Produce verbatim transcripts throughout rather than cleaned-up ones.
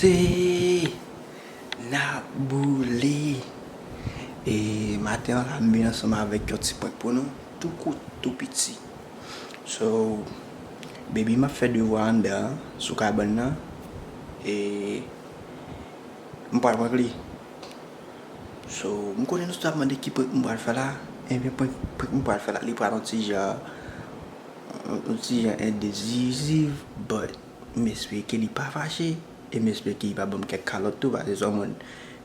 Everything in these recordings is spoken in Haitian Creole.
Hey, n ap boule. E maten an la, m vin ansanm avèk yon ti prank pou nou, tou kout, tou piti. So, baby m ap fè devwa anndan an, sou kabann nan. E m pral prank li. So, m konnen nou tout ap mande ki prank m pral fè la. Ebyen, prank, prank m pral fè la, li pral yon ti jan, yon ti jan endiziziv, but m espere ke li pa fache, e m espere ke li pa ban m kèk kalòt tou, paske se yon moun,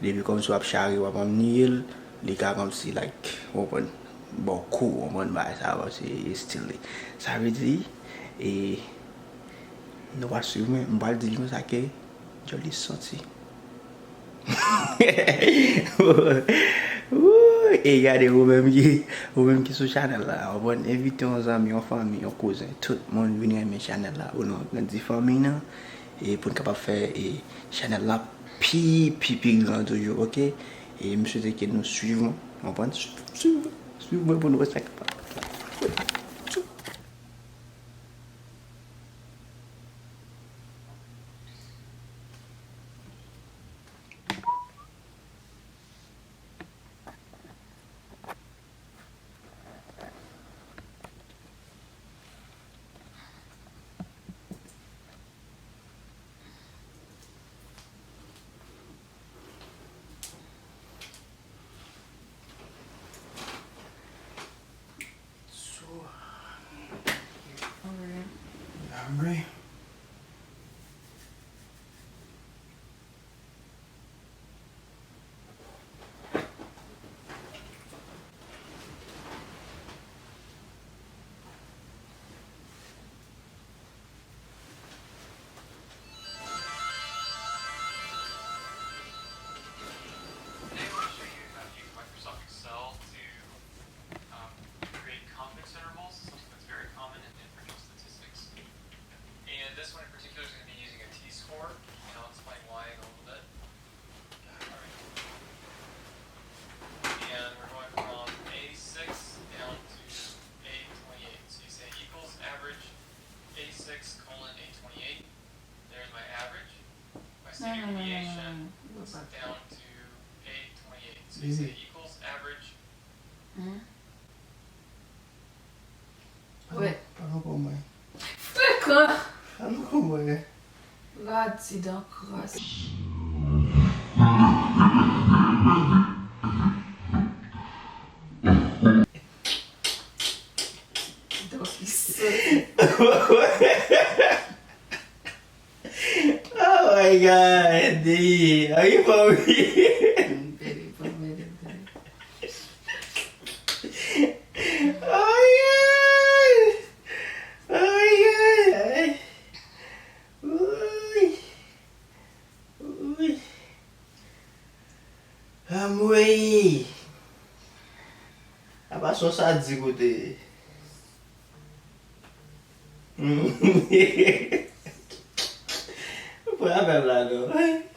depi kòmsi w ap chare, w ap anniye l, li ka kòmsi, like, w konprann, ba w kou, w konprann, bagay sa yo, se estil li. Sa vle di, e, nou pral swiv mwen, m pral di li konsa ke, Jolly santi. Woo! E gade ou menm ki, ou menm ki sou chanèl la, w konprann, envite yon zanmi, yon fanmi, yon kouzen, tout moun vin renmen chanèl la pou nou agrandi fanmi nan e pou n kapab fè e chanèl la pi, pi, pi gran toujou, oke? E m swete ke nou swiv mwen, w konprann? Swiv, swiv mwen pou nou wè sa k ap. So hungry. Hungry. Hungry. Today I want to show you how to use Microsoft Excel to um, create confidence intervals, something that's very common in differential statistics. And this one in particular is going to be using a t-score, and I'll explain why in a little bit. All right. And we're going from eighty-six down to eight twenty-eight. So you say equals average eighty-six colon eight twenty-eight. There's my average. My standard deviation is down to eight twenty-eight. So you say equals average. Wi. Frekan. Radi dan kras. Donk, li soti. Oh my God, baby, are you for real? Baby, for real, baby. Oh my God! Oh my God! Ay. Uy. Uy. Anmwey! Apa son sa di kote? Pran apèl la non. Apa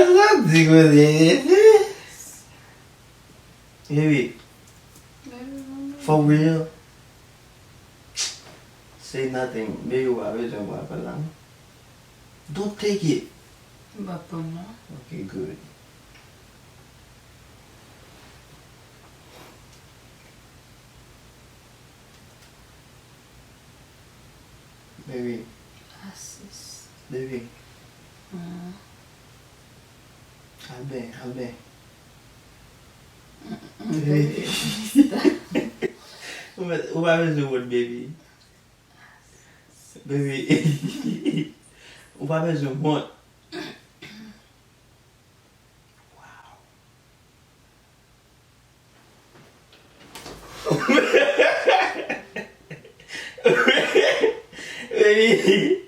son sa di kote? Baby. For real? Say nothing. Baby, ou pa bezwen pran apèl la non. Don't take it. M p ap pran non. Ok, good. Baby. Asis. Baby. Mm. Albè, Albè. Mm, mm, baby. Ou pa bezwen wont, baby. Baby. Ou pa bezwen wont. Wow. Baby.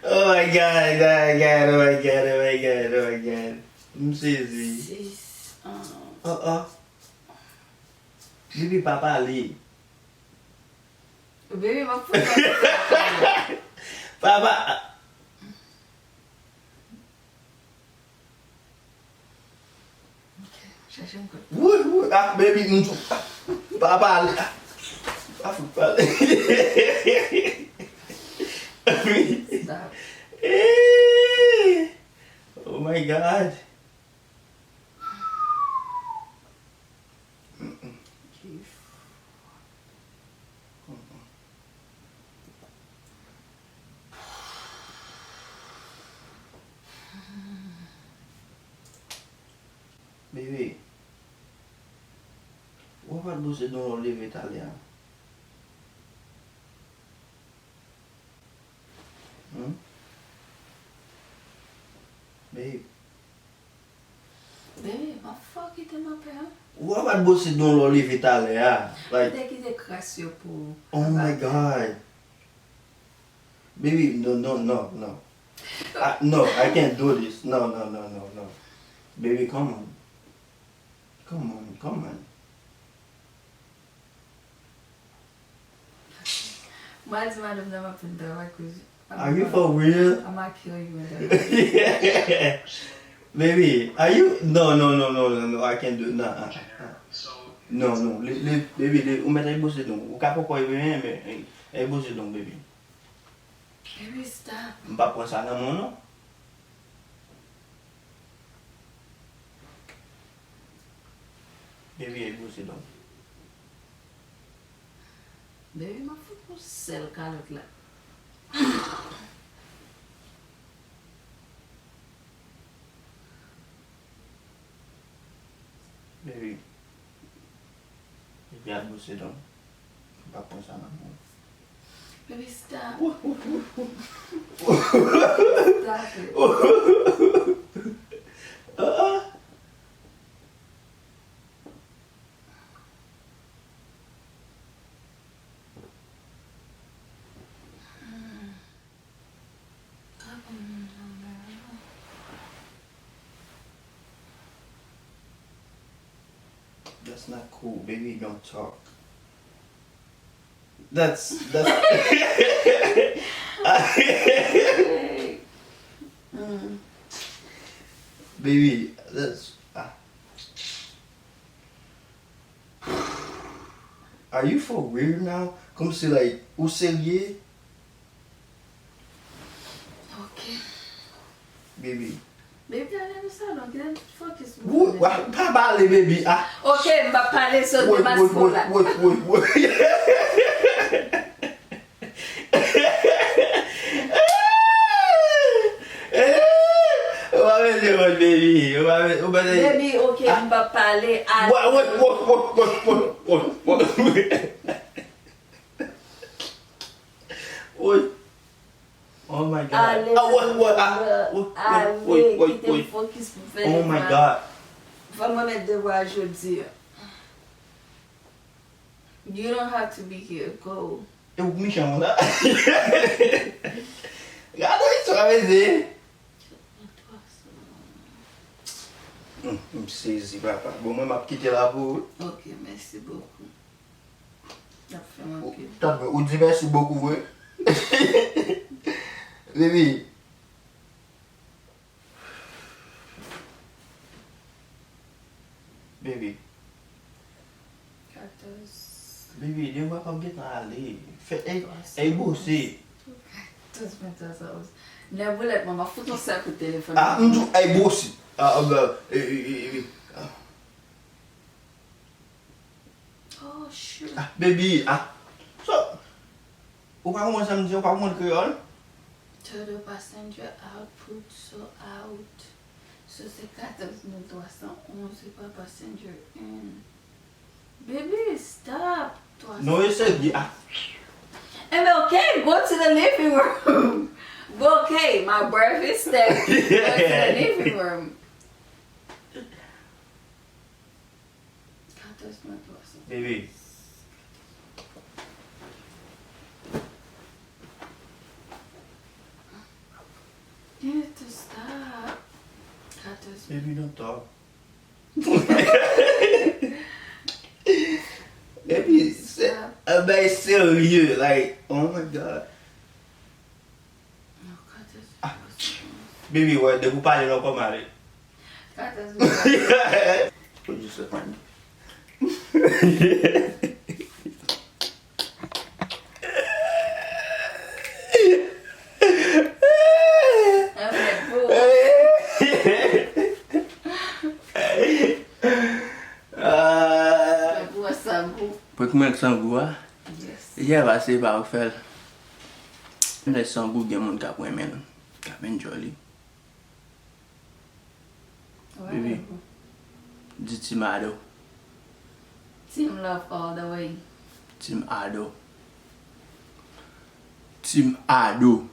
Oh my God, oh my God, oh my God, oh my God, oh my God. M sezi. Sis, ah. Oh, oh. Baby, pa pale. Baby, m ap fout ou. Papa. Ok, chèche m kote. Woy, woy, ah, baby, m tou. Pa pale. Ah, pa fout pale. Stop. Eh. My God. Mm-mm. Mm-mm. Bebe, ou pa t bwose dan w lè w leve talè a? Hmm? Babe. Babe, m ap fè w kite m anpè, an. Ou pa t bwose dan w lè w leve talè a? Like, m te kite kras yo pou ou. Oh my God. Baby, no, no, no, no. I, no, I can't do this. No, no, no, no, no. Baby, come on. Come on, come on. Mwen di madanm nan m ap vin travay, 'cause Are you for real? I'ma kill you in the Yeah. Baby, are you? No, no, no, no, no, no, I can't do it. Nah, uh, uh, uh. No, no, li, li, baby, li, ou mèt al bwose dan w. Ou ka poko, men, men, men, al bwose dan w, baby. Baby, stop. M pa pran sa nan men w, non. Baby, al bwose dan w. Baby, m ap fout yon sèl kalòt la. Baby. Baby, al bwose dan w. M pa pran sa nan men w. Baby, stop. Stop it. Ah, ah. That's not cool, baby. Don't talk. That's, that's Mm. Baby, that's, ah. Are you for real now? Kòmsi, like, ou serye? Ok. Baby. Baby, ale nan salon, kite m focus pou mwen. Ou pa pale, baby, ah. Ok, m pa pale, so de mas pou la. Wait, wait, wait, wait, wait. Ou pa mete mwen, baby. Ou pa mete, ou pa mete. Baby, ok, m pa pale, ale. Wait, wait, wait. Wait. Oh my God. Ale, ah, wait, wait, ah, wait, wait, ale, wait, wait, kite m focus pou fè devwa. Oh my God. Fò m remèt devwa a jodi a. You don't have to be here. Go. E ou k mechan konsa? Gade sa mesye. Hmm, m sezi, papa. Bon, mwen, m ap kite la pou ou. Ok, mèsi bokou. N ap fè m anpil. Tanpri, ou di mèsi bokou vre. Baby. Baby. Katòz. Baby, devwa p ap gentan ale. Fè, ey, ey, bwose. Katòz mil twa san onz. Nèboulèt, mwen, m ap fout yon sèl kout telefòn. Ah, m di w, ey, bwose. Ah, ah, bah, eh, eh, eh, eh, ah. Oh, shoot. Ah, baby, ah. So, ou pa konprann sa m di, ou pa konprann kreyòl? Total passenger output, so out. So, se katòz mil twa san onz, se pa passenger in. Baby, stop. Non, e serye, ah. Enben, ok, go to the living room. Go, ok, my breakfast step. Go to the living room. Katòz mil twa san. Baby. You need to stop. Katòz mil. Baby, don't talk. Baby, se, stop. A bay serye, like, oh my God. Baby, wè, depi w pale, lè w kòm ale. What just happened? Ah. Pou wè sa gou. Pou k mwen san gou a? Yes. Yè pase pa ou fè l. Lè san gou gen moun k ap renmen l, k ap enjoy li. Baby, di Team Ado. Team love all the way. Team Ado. Team Ado.